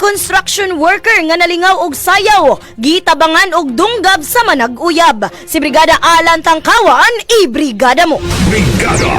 Construction worker nga nalingaw og sayaw, gitabangan og dunggab sa manag-uyab. Si Brigada Alan Tangkawan, i-brigada mo. Brigada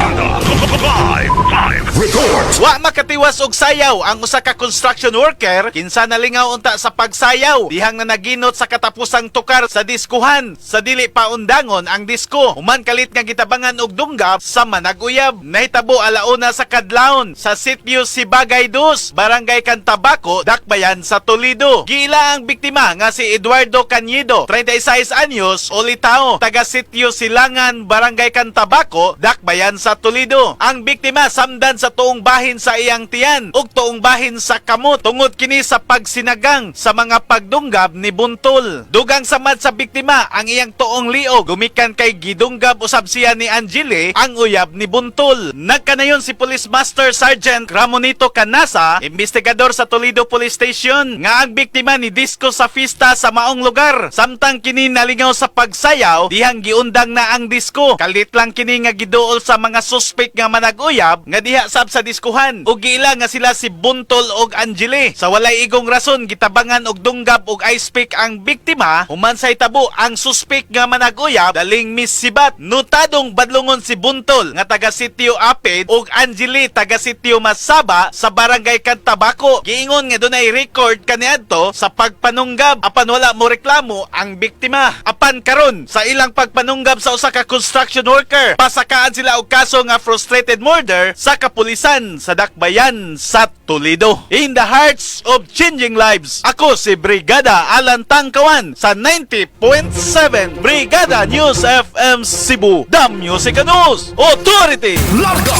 Live Live Report. Wa makatiwas og sayaw ang usa ka construction worker kinsa nalingaw unta sa pagsayaw dihang nanaginot sa katapusang tukar sa diskuhan sa dili pa undangon ang disko. Human kalit nga gitabangan og dunggab sa manag-uyab. Nahitabo alauna sa kadlawon sa sitio Sibagay Dus, Barangay Cantabaco, Dakbayan sa Toledo. Giila ang biktima nga si Eduardo Cañedo, 36 anyos, ulitawo, taga sitio Silangan, Barangay Cantabaco, Dakbayan sa Toledo. Ang biktima samdan sa tuong bahin sa iyang tiyan ug tuong bahin sa kamot tungod kini sa pagsinagang sa mga pagdunggab ni Buntol. Dugang samad sa biktima ang iyang tuong liog gumikan kay gidunggab usab siya ni Angeli, ang uyab ni Buntol. Nagkanayon si Police Master Sergeant Ramonito Canasa, investigador sa Toledo Police Station, nga ang biktima ni disco sa fista sa maong lugar. Samtang kini nalingaw sa pagsayaw, dihang giundang na ang disco. Kalit lang kini nga giduol sa mga suspect nga manag-uyab nga diha sab sa diskuhan. Ug giila nga sila si Buntol og Angeli. Sa walay igong rason, gitabangan og dunggab og ice pick ang biktima. Human sa hitabo, ang suspect nga manag-uyab daling misibat. Notadong badlongon si Buntol nga taga Sitio Apid ug Angeli taga Sitio Masaba sa Barangay Cantabaco. Giingon nga dunay record kaniadto sa pagpanunggab apan wala mo reklamo ang biktima. Apan karon sa ilang pagpanunggab sa usa ka construction worker, pasakaan sila og kaso nga frustrated murder sa kapulisan sa Dakbayan sa Toledo. In the hearts of changing lives, ako si Brigada Alan Tangkawan sa 90.7 Brigada News FM Cebu, The Music and News Authority. Larga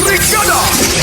Brigada.